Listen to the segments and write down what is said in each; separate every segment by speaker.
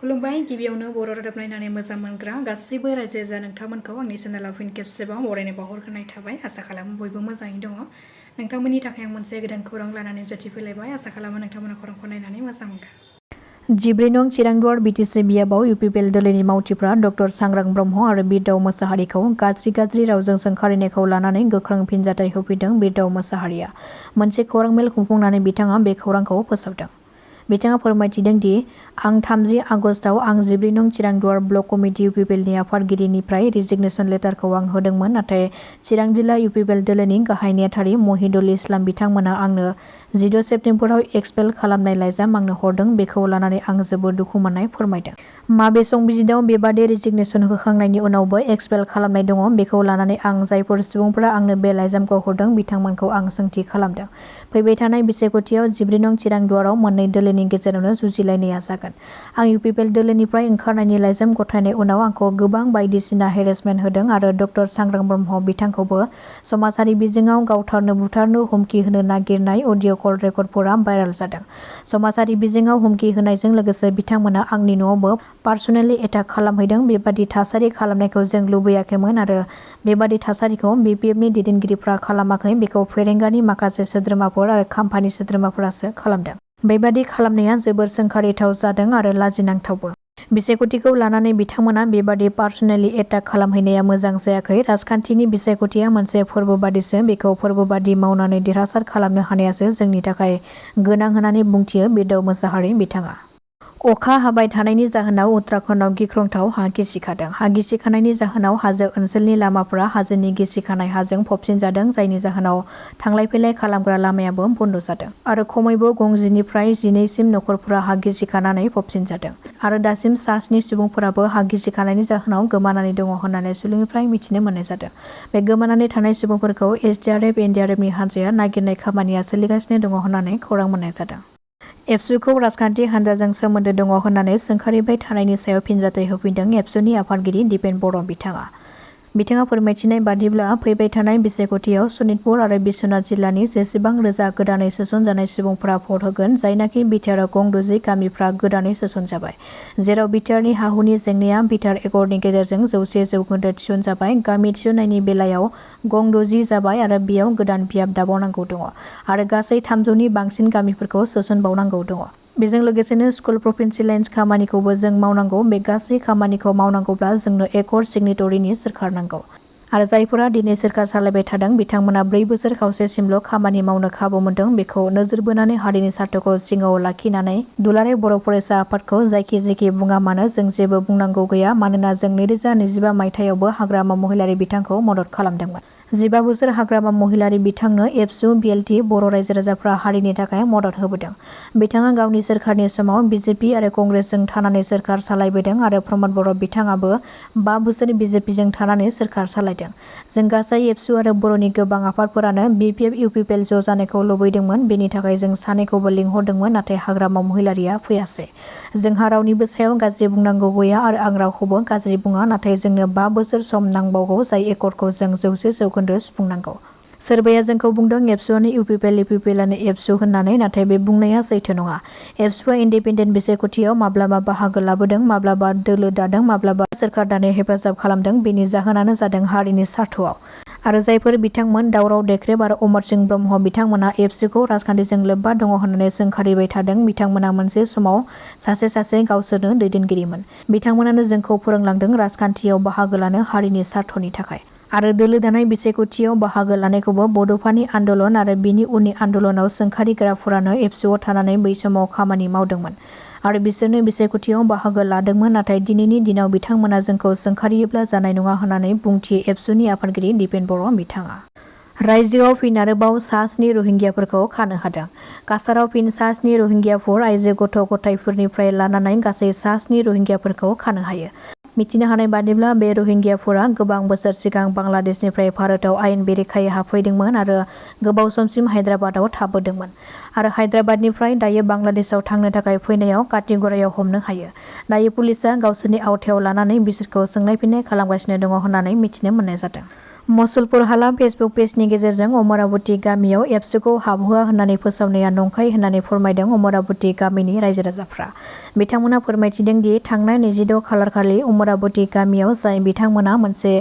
Speaker 1: खुलुमबाय गिबियावनो बर' रादाब नायनानै मोजां मोनग्रा गासैबो रायजो राजा नोंथांमोनखौ आंनि चेनेलाव फिन खेबसेबाव बरायनाय बावहरग्रोनाय थाबाय। आसा खालामो बयबो मोजाङै दङ। नोंथांमोननि थाखाय आं मोनसे गोदान खौरां लानानै नुजाथिफैलायबाय। आसा खालामो नोंथांमोना खौरांखौ नायनानै मोजां मोनगोन। जिब्रै नं चिरांदुवार BTC बियाबाव UPPL दोलोनि मावथिफ्रा डक्टर सांग्रां ब्रह्म आरो बिरदाव मोसाहारिखौ गाज्रि रावजों सोंखारिनायखौ लानानै गोख्रों फिनजाथाय होफैदों। बिरदाव मोसाहारिया मोनसे खौरां मेल खुंफुंनानै बिथाङा बे खौरांखौ फोसावदों। बिथाङा फोरमायथिदों दि आं 30 आगस्टआव आं जिब्रै नं चिरांदुवार ब्लक कमिटि UPPLनि आफादगिरिनिफ्राय रिजिगनेसन लेटारखौ आं होदोंमोन, नाथाय चिरां जिल्ला UPPL दोलोनि गाहाय नेहाथारि महिदुल इस्लाम बिथांमोना आंनो 14 सेप्तेम्बराव एक्सपेल खालामनाय लाइजाम आंनो हरदों। बेखौ लानानै आं जोबोद दुखु मोननाय फोरमायदों। माबे संबिजिदाव बेबादि रिजिगनेसन होखांनायनि उनावबो एक्सपेल खालामनाय दङ, बेखौ लानानै आं जायफोर सुबुंफोरा आंनो बे लाइजामखौ हरदों बिथांमोनखौ आं सोंथि खालामदों। फैबाय थानाय बिसायख'थियाव जिब्रै नं चिरांदुवाराव मोननै दोलोनि गेजेरावनो जुजिलायनाया जागोन। आं UPPL दोलोनिफ्राय ओंखारनायनि लाइजाम गथायनाय उनाव आंखौ गोबां बायदिसिना हेरेसमेन्ट होदों आरो डक्टर सांग्रां ब्रह्म बिथांखौबो समाजारि बिजोङाव गावथारनो बुथारनो हुमखि होनो नागिरनाय अडिअ कल रेकर्डफोरा भाइरेल जादों। समाजारि बिजोङाव हुमखि होनायजों लोगोसे बिथांमोना आंनि न'आवबो पार्सनेलि एटाक खालामहैदों। बेबादि थासारि खालामनायखौ जों लुबैयाखैमोन आरो बेबादि थासारिखौ BPFनि दैदेनगिरिफ्रा खालामाखै, बेखौ फेरेंगानि माखासे सोद्रोमाफोर आरो खाम्फानि सोद्रोमाफोरासो खालामदों। बेबादि खालामनाया जोबोर सोंखारिथाव जादों आरो लाजिनांथावबो। बिसायख'थिखौ लानानै बिथांमोना बेबादि पार्सनेलि एटाक खालामहैनाया मोजां जायाखै। राजखान्थिनि बिसायख'थिया मोनसे फोरबो बादिसो, बेखौ फोरबो बादि मावनानै देरहासार खालामनो हानायासो जोंनि थाखाय गोनां होननानै बुंथियो बिरदाव मोसाहारि बिथाङा। अखा हाबाय थानायनि जाहोनाव उत्तराखन्डआव गिख्रंथाव हा गिसिखादों। हा गिसिखानायनि जाहोनाव हाजो ओनसोलनि लामाफोरा हाजोनि गिसिखानाय हाजों फबसिनजादों, जायनि जाहोनाव थांलाय फैलाय खालामग्रा लामायाबो बन्द जादों आरो खमैबो गं10निफ्राय 12सिम नखरफोरा हा गिसिखानानै फबसिनजादों आरो दासिम सा7 सुबुंफोराबो हा गिसिखानायनि जाहोनाव गोमानानै दङ होननानै सुलुंनिफ्राय मिथिनो मोननाय जादों। बे गोमानानै थानाय सुबुंफोरखौ SDRF NDRFनि हानजाया नागिरनाय खामानिया सोलिगासिनो दङ होननानै खौरां मोननाय जादों। एबसुखौ राजखान्थि हानजाजों सोमोन्दो दङ होननानै सोंखारिबाय थानायनि सायाव फिनजाथाय होफैदों एबसुनि आफादगिरि दिपेन बर' बिथाङा फोरमायथिनाय बादिब्ला फैबाय थानाय बिसायख'थियाव सनितपुर आरो बिश्वनाथ जिल्लानि जेसेबां रोजा गोदानै सोसनजानाय सुबुंफोरा भट होगोन, जायनाखि बिटिआरआव गं 10 गामिफ्रा गोदानै सोसनजाबाय, जेराव बिटिआरनि हा-हुनि जेंनाया बिटिआर एकर्डनि गेजेरजों 100% थिसनजाबाय। गामि थिसननायनि बेलायाव गं 60 जाबाय आरो बेयाव गोदान बियाब दाबावनांगौ दङ आरो गासै 300नि बांसिन गामिफोरखौ सोसनबावनांगौ दङ। बेजों लोगोसेनो स्कुल प्रभिन्सि लाइन्स खामानिखौबो जों मावनांगौ। बे गासै खामानिखौ मावनांगौब्ला जोंनो एकर्ड सिगनेटरिनि सोरखार नांगौ आरो जायफोरा दिनै सोरखार सालायबाय थादों बिथांमोना 4 बोसोर खावसेसिमल' खामानि मावनो खाबु मोनदों। बेखौ नोजोर बोनानै हारिनि स्वार्थखौ सिगाङाव लाखिनानै दुलाराय बर' फरायसा आफादखौ जायखि बुङा मानो जों जेबो बुंनांगौ गैया, मानोना जों 2025 मायथाइयावबो हाग्रामा महिलारी बिथांखौ मदद खालामदोंमोन। 15 बोसोर हाग्रामा महिलारी बिथांनो एबसु BLT बर' रायजो राजाफ्रा हारिनि थाखाय मदद होबोदों। बिथाङा गावनि सोरखारनि समाव BJP आरो कंग्रेसजों थानानै सोरखार सालायबोदों आरो प्रमद बर' बिथाङाबो 5 बोसोर BJPजों थानानै सोरखार सालायदों। जों गासै एबसु आरो बर'नि गोबां आफादफोरानो BPF UPPL ज' जानायखौ लुबैदोंमोन। बेनि थाखाय जों सानैखौबो लिंहरदोंमोन, नाथाय हाग्रामा महिलारीया फैयासै। जोंहा रावनिबो सायाव गाज्रि बुंनांगौ गैया आरो आं रावखौबो गाज्रि बुङा, नाथाय जोंनो 5 बोसोर सम नांबावगौ, जाय एकर्डखौ जों 100% सुफुंनांगौ। सोरबाया जोंखौ बुंदों एबसुआनो UPPLआनो एबसु होननानै, नाथाय बे बुंनाया सैथो नङा। एबसुआ इन्डिपेन्डेन्ट बिसायख'थियाव माब्लाबा बाहागो लाबोदों, माब्लाबा दोलो दादों, माब्लाबा सोरखार दानायाव हेफाजाब खालामदों। बेनि जाहोनानो जादों हारिनि स्वार्थआव। आरो जायफोर बिथांमोन दावराव देख्रेब आरो अमर सिंह ब्रह्म बिथांमोना एबसुखौ राजखान्थिजों लोब्बा दङ होननानै सोंखारिबाय थादों, बिथांमोना मोनसे समाव सासे गावसोरनो दैदेनगिरिमोन। बिथांमोनानो जोंखौ फोरोंलांदों राजखान्थियाव बाहागो लानो हारिनि स्वार्थनि थाखाय। आरो दोलो दानाय बिसायख'थियाव बाहागो लानायखौबो बड'फानि आन्दलन आरो बिनि उननि आन्दलनाव सोंखारिग्राफोरानो एबसुआव थानानै बै समाव खामानि मावदोंमोन आरो बिसोरनो बिसायख'थियाव बाहागो लादोंमोन। नाथाय दिनैनि दिनाव बिथांमोना जोंखौ सोंखारियोब्ला जानाय नङा होननानै बुंथियो एबसुनि आफादगिरि दिपेन बर' बिथाङा। रायजोआव फिन आरोबाव सा7 रहिंग्याफोरखौ खानो हादों। काछाराव फिन सा7 रहिंग्याफोर आइजो गथ' गथायफोरनिफ्राय लानानै गासै सा7 रहिंग्याफोरखौ खानो हायो। मिथिनो हानाय बादिब्ला बे रहिंग्याफोरा गोबां बोसोर सिगां बांलादेशनिफ्राय भारतआव आयेन बेरेखायै हाबफैदोंमोन आरो गोबाव समसिम हायद्राबादाव थाबोदोंमोन आरो हायद्राबादनिफ्राय दायो बांलादेशआव थांनो थाखाय फैनायाव काटिगड़ायाव हमनो हायो। दायो पुलिसआ गावसोरनि आवथायाव लानानै बिसोरखौ सोंनाय फिन्नाय खालामगासिनो दङ होननानै मिथिनो मोननाय जादों।
Speaker 2: मुसलपुर हालाम फेसबुक पेजनि गेजेरजों अमरावती गामियाव एबसुखौ हाबहोआ होननानै फोसावनाया नंखाय होननानै फोरमायदों अमरावती गामिनि रायजो राजाफ्रा। बिथांमोना फोरमायथिदों दि थांनाय 26 खालारखालि अमरावती गामियाव जाय बिथांमोना मोनसे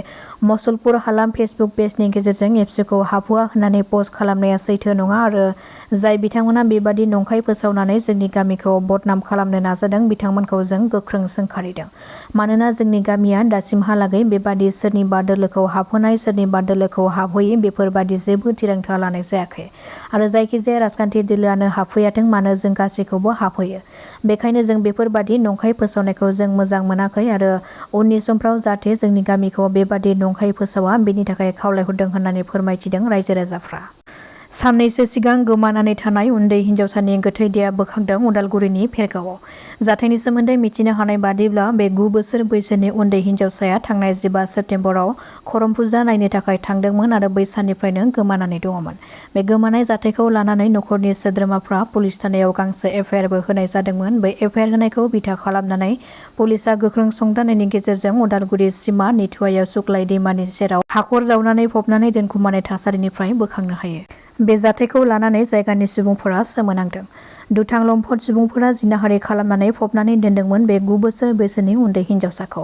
Speaker 2: मुसलपुर हालाम फेसबुक पेजनि गेजेरजों एबसुखौ हाबहोआ होननानै पस्ट खालामनाया सैथो नङा आरो जाय बिथांमोना बेबादि नंखाय फोसावनानै जोंनि गामिखौ बदनाम खालामनो नाजादों बिथांमोनखौ जों गोख्रों सोंखारिदों। मानोना जोंनि गामिया दासिमहालागै बेबादि सोरनिबा दोलोखौ हाबहोनाय सोरनिबा दोलोखौ हाबहोयै बेफोरबादि जेबो थिरांथा लानाय जायाखै आरो जायखिजाया राजखान्थि दोलोआनो हाबफैयाथों मानो जों गासैखौबो हाबहोयो। बेखायनो जों बेफोरबादि नंखाय फोसावनायखौ जों मोजां मोनाखै आरो उननि समफ्राव जाहाथे जोंनि गामिखौ बेबादि नंखाय फोसावा बेनि थाखाय खावलायहरदों होननानै फोरमायथिदों रायजो राजाफ्रा। साननैसो सिगां गोमानानै थानाय उन्दै हिन्जावसानि गोथै देहा बोखांदों उदालगुरिनि फेरगावआव। जाथायनि सोमोन्दै मिथिनो हानाय बादिब्ला बे 9 बोसोर बैसोनि उन्दै हिन्जावसाया थांनाय 15 सेप्तेम्बराव खरम फुजा नायनो थाखाय थांदोंमोन आरो बै साननिफ्रायनो गोमानानै दङमोन। बे गोमानाय जाथायखौ लानानै नखरनि सोद्रोमाफ्रा पुलिस थानायाव गांसे एफआइआरबो होनाय जादोंमोन। बै एफआइआर होनायखौ बिथा खालामनानै पुलिसआ गोख्रों संदाननायनि गेजेरजों उदालगुरि सिमा निथुवायाव सुक्लाय दैमानि सेराव हाखर जावनानै फबनानै दोनखुमानाय थासारिनिफ्राय बोखांनो हायो। बे जाथायखौ लानानै जायगानि सुबुंफोरा सोमोनांदों। दुथां लम्पट सुबुंफोरा जिनाहारि खालामनानै फबनानै दोनदोंमोन बे 9 बोसोर बैसोनि उन्दै हिन्जावसाखौ।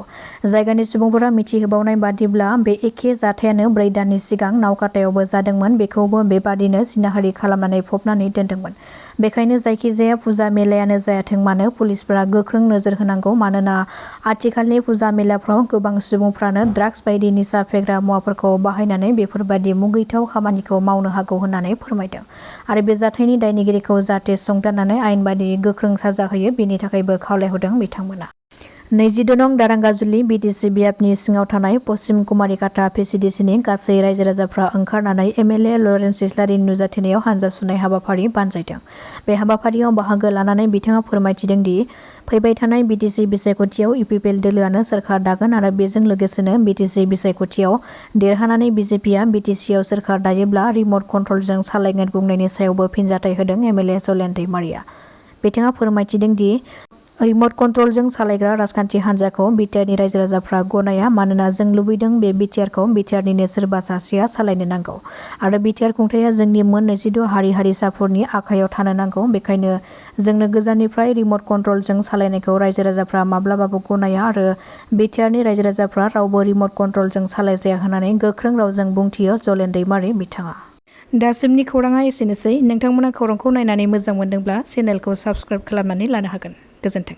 Speaker 2: जायगानि सुबुंफोरा मिथिहोबावनाय बादिब्ला बे एखे जाथायानो 4 दाननि सिगां नावकाटायावबो जादोंमोन। बेखौबो बेबादिनो जिनाहारि खालामनानै फबनानै दोनदोंमोन। बेखायनो जायखिजाया फुजा मेलायानो जायाथों मानो पुलिसफोरा गोख्रों नोजोर होनांगौ। मानोना आथिखालनि फुजा मेलाफ्राव गोबां सुबुंफ्रानो ड्राग्स बायदि निसा फेग्रा मुवाफोरखौ बाहायनानै बेफोरबादि मुगैथाव खामानिखौ मावनो हागौ होननानै फोरमायदों आरो बे जाथायनि दायनिगिरिखौ जाहाथे संदाननानै आयेन बादियै गोख्रों साजा होयो बेनि थाखायबो खावलायहरदों बिथांमोना। 22 नं दारांगाजुलि बिटिसि बियाबनि सिङाव थानाय पश्चिम कुमारिकाटा पिसिडिसिनि गासै रायजो राजाफ्रा ओंखारनानै एमएलए लरेन्स इस्लारिनि नुजाथिनायाव हानजा सुनाय हाबाफारि बानजायदों। बे हाबाफारियाव बाहागो लानानै बिथाङा फोरमायथिदों दि फैबाय थानाय बिटिसि बिसायख'थियाव UPPL दोलोआनो सोरखार दागोन आरो बेजों लोगोसेनो बिटिसि बिसायख'थियाव देरहानानै बिजेपिआ बिटिसिआव सोरखार दायोब्ला रिमट कन्ट्रलजों सालायगोन बुंनायनि सायावबो फिनजाथाय होदों एमएलए जलेन दैमारिया। बिथाङा फोरमायथिदों दि रिमट कन्ट्रलजों सालायग्रा राजखान्थि हान्जाखौ बिटिआरनि रायजो राजाफ्रा गनाया। मानोना जों लुबैदों बे बिटिआरखौ बिटिआरनिनो सोरबा सासेया सालायनो नांगौ आरो बिटिआर खुंथाया जोंनि मोन 26 हारि हारिसाफोरनि आखायाव थानो नांगौ। बेखायनो जोंनो गोजाननिफ्राय रिमट कन्ट्रलजों सालायनायखौ रायजो राजाफ्रा माब्लाबाबो गनाया आरो बिटिआरनि रायजो राजाफ्रा रावबो रिमट कन्ट्रलजों सालायजाया होननानै गोख्रों रावजों बुंथियो जलेन दैमारि बिथाङा। दासिमनि खौराङा एसेनोसै। नोंथांमोना खौरांखौ नायनानै मोजां मोनदोंब्ला चेनेलखौ साबस्क्राइब खालामनानै लानो हागोन। गोजोन्थों।